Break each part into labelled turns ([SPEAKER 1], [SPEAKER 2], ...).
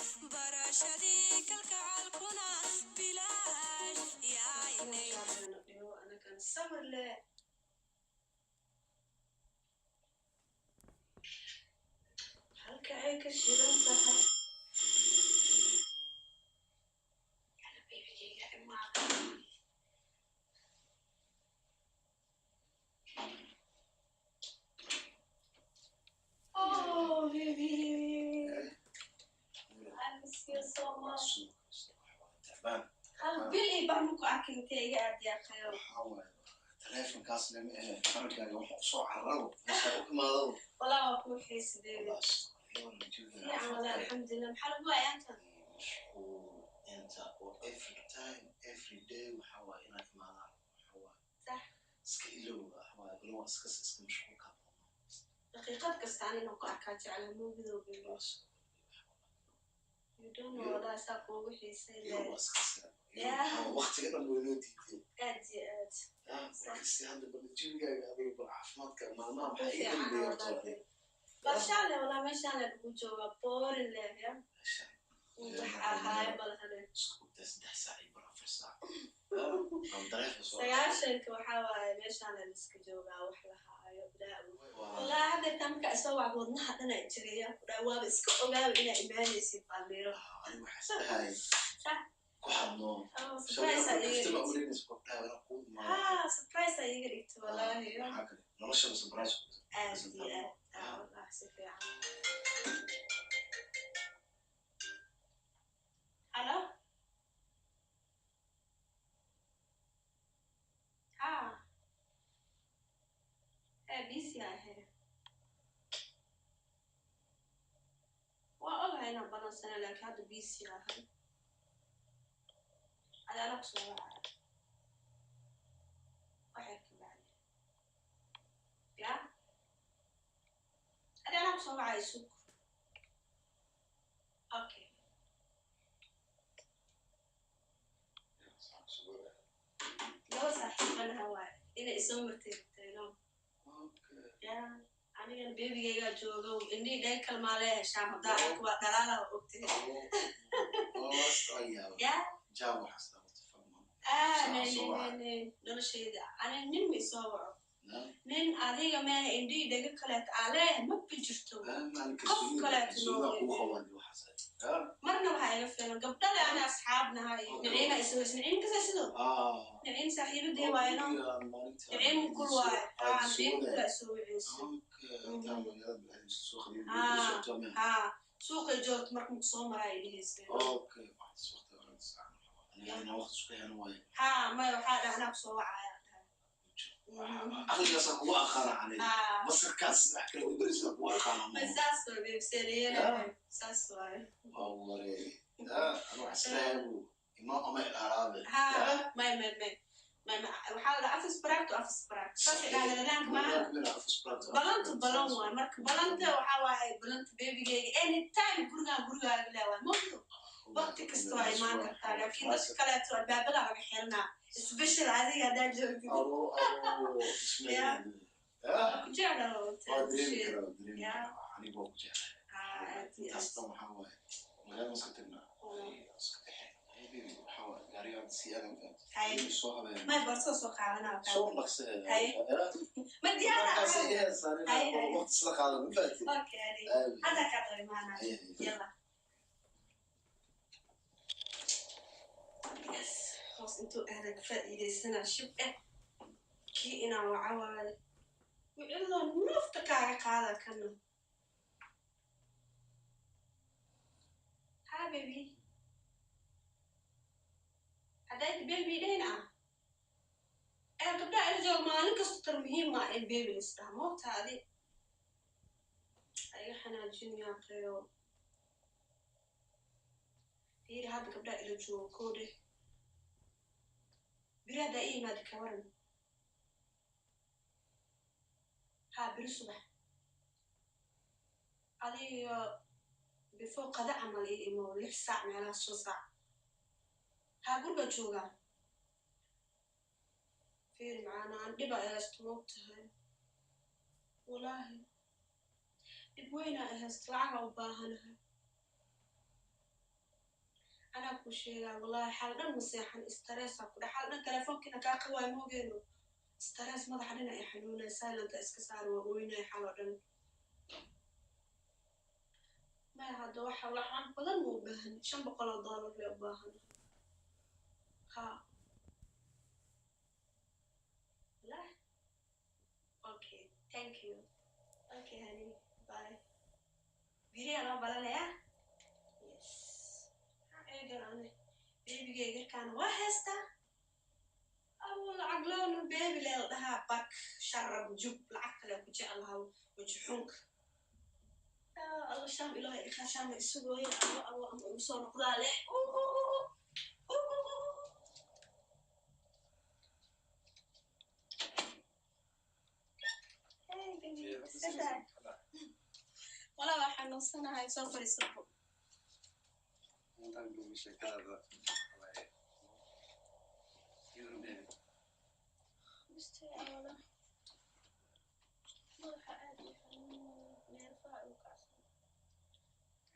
[SPEAKER 1] Barashadii kalgacalkuna bilaash yaynay.
[SPEAKER 2] Dhigo anagan sabir leh. Halka ay ka shidan tahay. Yalla, babygayga imaada. Oh, baby. I miss you so much.
[SPEAKER 3] Tacbaan.
[SPEAKER 2] Hal bil iyo bar maku arkin, intee iga aad yaaqayo.
[SPEAKER 3] Waxaa waaye taleefonkaas lama ahe, aragaaga waxa usoo cararo meesha u imaadado.
[SPEAKER 2] Walaa waa kuu xiisi, baby. Fiican walaa, alxamdulilah. Maxaa lagu waaya antan?
[SPEAKER 3] Mashquul inta oo every time, every day waxaa waaye inaad imaadaan, waxaa waaye iska ilow, waxaa waaye bal waa iska mashquulka badan.
[SPEAKER 2] Daqiiqad kasta anina ku arkaa jecla muugidow, baby. You don't know, walaa saa kuugu xiisay
[SPEAKER 3] iyo
[SPEAKER 2] le.
[SPEAKER 3] Waa iska sira.
[SPEAKER 2] Yeah.
[SPEAKER 3] Waqtiga dhan waynoo diiday.
[SPEAKER 2] Aad iyo aad.
[SPEAKER 3] Marka si hadda bal jawigaaga adiga, bal caafimaadka maalmaha maxaa ii
[SPEAKER 2] Fiican.
[SPEAKER 3] dambeeya horta
[SPEAKER 2] Walaa
[SPEAKER 3] adiga?
[SPEAKER 2] Barshaale walaa, meeshaan le lagu joogaa boring leh ya.
[SPEAKER 3] Meeshaan.
[SPEAKER 2] Wax ahaayo balhane.
[SPEAKER 3] Isku ogtaa 3 saac iyo bar, 4 saac aan dareefka soo.
[SPEAKER 2] 90-ka waxaa waaye meeshaan le liska joogaa, wax la haayo bilaa. Walaa hadda taa markaa isoo wacd, wadnaha dhan ay jiraya ku dhahay, waaba iska ogaaba inaa imaanaysid baaldiro.
[SPEAKER 3] Aniga waxaa isdhahay ku xadno.
[SPEAKER 2] Oh, surprise aa iiga
[SPEAKER 3] Kaftama
[SPEAKER 2] dhigtay.
[SPEAKER 3] uleynaysa ku dhahay wana kuu imaado.
[SPEAKER 2] Ha, surprise aa iiga dhigtay walaahi.
[SPEAKER 3] Maxaa kale noloshaba surprise ku.
[SPEAKER 2] Aad iyo aad. Ah, wallahi si fiican. Halo, ha, ee busy ahe. Waa ogahay inaan balansana, laakiin hadda busy ahay. Adaana kusoo wacaya waxay ka bacdi ya, adaana kusoo wacaya, sug. Okay, laba saaxiibanaha waaye inay isoo martay rabtayno ya. Anigana babygaygaa joogo, indhii dhay kalmaalee heshaan haddaa arko waa dhalaala, ogtahay ya. Ah, ne ne ne ne, noloshayda ani nin ma isoo waco, nin adiga meeha, indhii dhaga kaleeto aa leeyahay maba jirto. Qof kaleeto marna waxaa iga filan gabdhale ana asxaabnaha iyo Naciima isoo heys. Naciim kasa sidoo Naciim saaxiibadii waayno, Naciim kul waaye. Haa, Naciim kula isoo wiceyso. Haa, suuqay joogto marka maku soo maraa ay dhehaysa. Haa, maya, waxaa dhaha anaa kusoo wacaya.
[SPEAKER 3] Aqligaasa kugu aqaana aniga.
[SPEAKER 2] Haa.
[SPEAKER 3] Basarkaas wax kale ubarisa kugu aqaana.
[SPEAKER 2] Ma saas waay, babseeliyana saas waay.
[SPEAKER 3] Waa waree ana wax isleeyahay ima ama ilaalaabe.
[SPEAKER 2] Haa, may may may may may, waxaa la dhaha afis baragto, afis barag saasay dhahdeen dhanaanka maaha. Balantu balan waay, marka balanta waxaa waaye balanta babygeyga anytime gurigaan gurigaaga le waay, mugdo waqti kasta waa imaan kartaa, laakiin dadka kaleeto albaabada laga xiranaa, special adiga haddaa joogtid. Ku jecla.
[SPEAKER 3] Waa dareemi karaa, waa dareemi karaa, aniga waa ku jeclahay.
[SPEAKER 2] Aad iyo
[SPEAKER 3] Intaas
[SPEAKER 2] aad.
[SPEAKER 3] dhan waxaa waaye magaalada iska tagnaa, iska baxeen. Hey baby, waxaa waaye gaariga hadda sii aadan.
[SPEAKER 2] Hay.
[SPEAKER 3] Soo habeen.
[SPEAKER 2] May boorsada soo qaadanaa.
[SPEAKER 3] Soo dhaqsee.
[SPEAKER 2] Hay. Ma diyaara.
[SPEAKER 3] Markaas ay heesaan.
[SPEAKER 2] Hay, hay.
[SPEAKER 3] Waqti isla qaadan, ma fahantin?
[SPEAKER 2] Okay, adi hadda kaa daba imaanaa.
[SPEAKER 3] Hay, hay.
[SPEAKER 2] Yalla, yes, hoos intuu aadan ka faa'iidaysanaa shib eh kii inaan waca waayo, wiciloo nafta kaaga qaada kana. Ha, baby, hadday baby dhayn ah ee gabdhaha ila jooga maalin kasta tar muhiim maa in baby la isdhaha moogta adi iga xanaajin yaaqeyo. Fiiri, hadda gabdhaha ila jooga koodhe, beri haddaa ii yimaada ka waran? Ha, beri subax adiga before qada camal ii imo, 6 saac meelahaas, 5 saac. Haa, guriga joogaa. Fiiri macaana, aan dhiba haysto moogtahay, walaahi dhib weynaa haysto, lacaga u baahanahay. Ku sheegaa, wallahi xal dhan ma seexan, stress aa ku dhac, xal dhan telefoonkiina kaa qawaay moogeeno, stress madaxa dhinac i xanuunaya, silent-a iska saar, waa ooynaya xal oo dhan. Maya, hadda waxa lacag badan ma u baahan, $500 lee u baahan. Ha, wallahi. Okay, thank you. Okay honey, bye. Biriyaa noo balanayaa. Yes, maxaa eegan ane baby-gayga garkaana waa haystaa awo lacag loona baby lee la dhahaa, bak sharab jub lacag kale ku jeclaha weji xunka. Alla shaam ilaahay ikaa shaama isugooya awo awo ama igu soo noqdaa leh. Hey baby, iska walaa, waa xanuunsanahay, soo fadhiisabo.
[SPEAKER 4] Intaan baby sheekadaada waaye. Yurub baby.
[SPEAKER 2] Mistay awala madaxa aad u xanuunaya, neerfaha igu kacsan.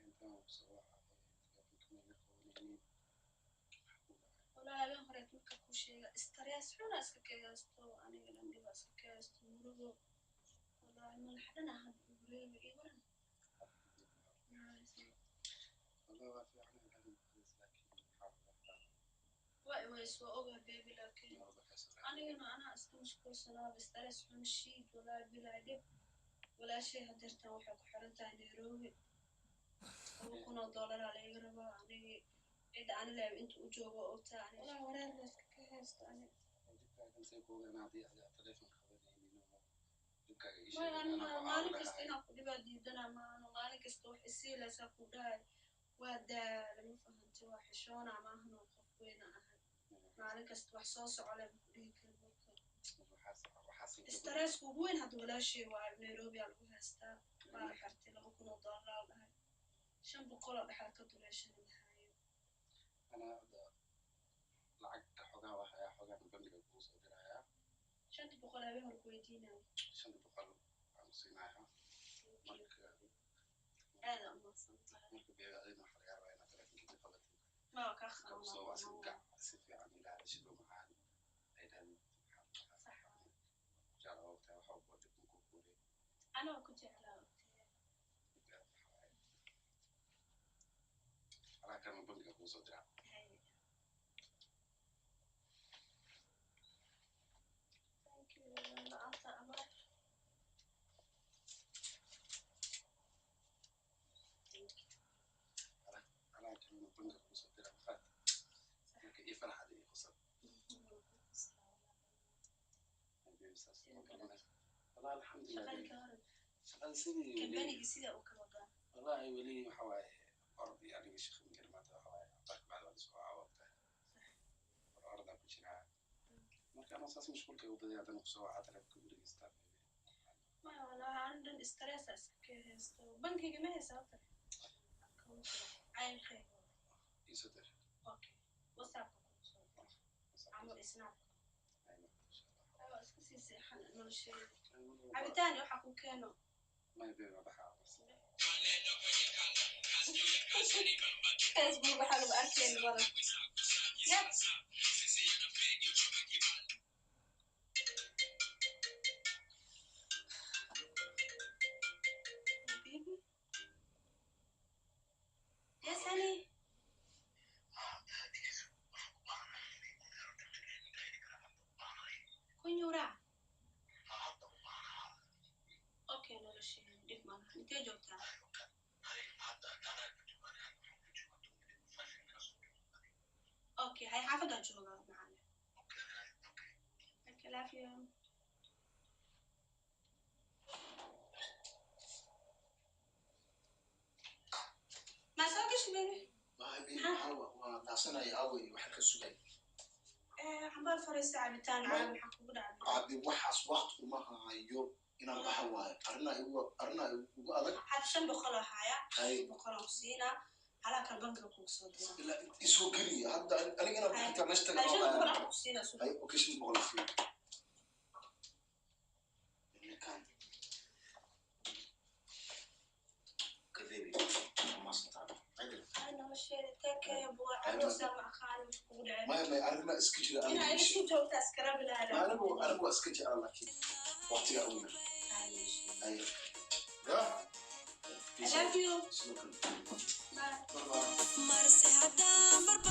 [SPEAKER 4] Intaan ku soo wacay telefoonka ma iga qabanaynin.
[SPEAKER 2] Walaa habeen horeed marka ku sheega, stress xuna iska kegaysto, aniga dhan dhiba iska kegaysto, murugo wallahi, madaxa dhan ah hadda ugu reebay ii waran.
[SPEAKER 4] Wallah waa fiican, alxamdulillah, laakiin waxaa la
[SPEAKER 2] Waa iways, waa ogaa baby, laakiin anigana anaa iska mashquulsanaaba, stress xun shiid walaa bilaa dhib. Walaashay hadeertan waxay ku xiran tahay Nairobi, $2,000 laga rabaa. Anigi cidda ani leeb inta u joogo ogtaa ani, walaa wareer ba iska ka haysto ani.
[SPEAKER 4] Dhibkaagan see ku ogaan haddii aad telefoonka qabanaynin oo dhibkaaga ii
[SPEAKER 2] maya
[SPEAKER 4] sheegin
[SPEAKER 2] ani
[SPEAKER 4] anaa ku
[SPEAKER 2] maalin
[SPEAKER 4] caawin
[SPEAKER 2] kasta
[SPEAKER 4] lahaa.
[SPEAKER 2] Inaan ku dhibaa diidana maano, maalin kasta wax isiilaysaa ku dhahay, waa daala, ma fahantay? Waa xishoona maahano, qof weyna ahay, maalin kasta wax soo socole ma ku dhihi kari marka.
[SPEAKER 4] Waxaas
[SPEAKER 2] Stress-ka ugu weyn hadda walaashay waa Nairobi aa lagu haystaa, waa la xirtay, $2,000 aa la dhahay, 500 oo dhexda ka duleeshana mahaayo.
[SPEAKER 4] Anaa hadda lacagta xogaa waa hayaa, xogaan bangiga kugu soo dirayaa.
[SPEAKER 2] 500 habeen hor ku weydiinaya.
[SPEAKER 4] 500 aan ku siinayaa marka.
[SPEAKER 2] Aada umahadsan tahay.
[SPEAKER 4] Marka baby, adina waxaa laga rabaa inaad telefoonka qabatid.
[SPEAKER 2] Ma kaa
[SPEAKER 4] soo waa si
[SPEAKER 2] qabanaa.
[SPEAKER 4] Gac si fiican ila hadashid oo macaan ay dhahdid.
[SPEAKER 2] Sax.
[SPEAKER 4] Jecla ogtahay waxa uu dib ku kuuray.
[SPEAKER 2] Anoo ku jeclaa ogtahay.
[SPEAKER 4] Alaa kana bangiga kugu soo diraa.
[SPEAKER 2] Haye. Thank you. La-aanta abaar. Thank you.
[SPEAKER 4] Alaa kana bangiga kugu soo diraa mafaat marka ii farxad ii qosol. Baby, saas ma garanaysa. Wallah alxamdulilah.
[SPEAKER 2] Shaqadii
[SPEAKER 4] Baby.
[SPEAKER 2] ka hor.
[SPEAKER 4] Shaqada sidii weli.
[SPEAKER 2] Kambanigii sida uu ka wadaa.
[SPEAKER 4] Wallahi weli waxa waaye ordi, aniga shaqa ma gelin maanta, waxa waaye cabaar kabacdi waa lasoo caawabtahay, war ordaa ku jiraa. Marka anoo saas mashquulka ugu badaya haddana kusoo wacaa telefonka ugu dhegeystaa baby.
[SPEAKER 2] Maya wallahi, ani dhan stress iska ka haysto. Bankiga ma haysaa horta? Caynkayga.
[SPEAKER 4] Iisoo dir.
[SPEAKER 2] Okay. WhatsApp-ka kugu soo dir. Ama Snap-ka.
[SPEAKER 4] Insha Allah.
[SPEAKER 2] Waa iska sii seexan noloshayda. Cabitaan iyo waxa ku keeno.
[SPEAKER 4] Maya baby, waa baxaa.
[SPEAKER 2] Facebook waxaa lagu arkayna mala. Yep. Baby. Yes, honey. Kunyura. Okay, noloshayda dhib malaha. Intee joogtaa? Okay, hay, xaafadaan joogaa macane. Okay, love you. Ma soo gashi baby?
[SPEAKER 3] Waa daasanaya awey, waxaan ka sugay.
[SPEAKER 2] Xambaar fariista, cabitaan caab, maxaa kugu dhacday?
[SPEAKER 3] Aabi, waxaas waqti uma hayo inaan baxa waayo, arrinaa igu arrinaa igu adag.
[SPEAKER 2] Had 500 oo haya,
[SPEAKER 3] Hay.
[SPEAKER 2] 500 oo siinaa, halaa kale bankiga kugu soo dira.
[SPEAKER 3] Ilaa isoo geliya hadda aniga inaan bixinta meesha taga.
[SPEAKER 2] Hay, 500 aan ku siinaa suuq.
[SPEAKER 3] Hay, okay, 500 fiir ninkan. Okay baby, waa mahadsantahay.
[SPEAKER 2] Ay, nolosha. Nolosheeda take care bua carruurta ma aqaani wax kugu dhacay.
[SPEAKER 3] Maya, maya, arrimaa iska jira.
[SPEAKER 2] Inaa
[SPEAKER 3] Aniga
[SPEAKER 2] ila sii joogtaa iskarabi lahaa.
[SPEAKER 3] Anigu waa iska jecla, laakiin waqtigaa ugu yar. Aye ya.
[SPEAKER 2] I love you.
[SPEAKER 3] Sidoo kale.
[SPEAKER 2] Bye.
[SPEAKER 3] Bye bye.
[SPEAKER 1] Marse haddaan barba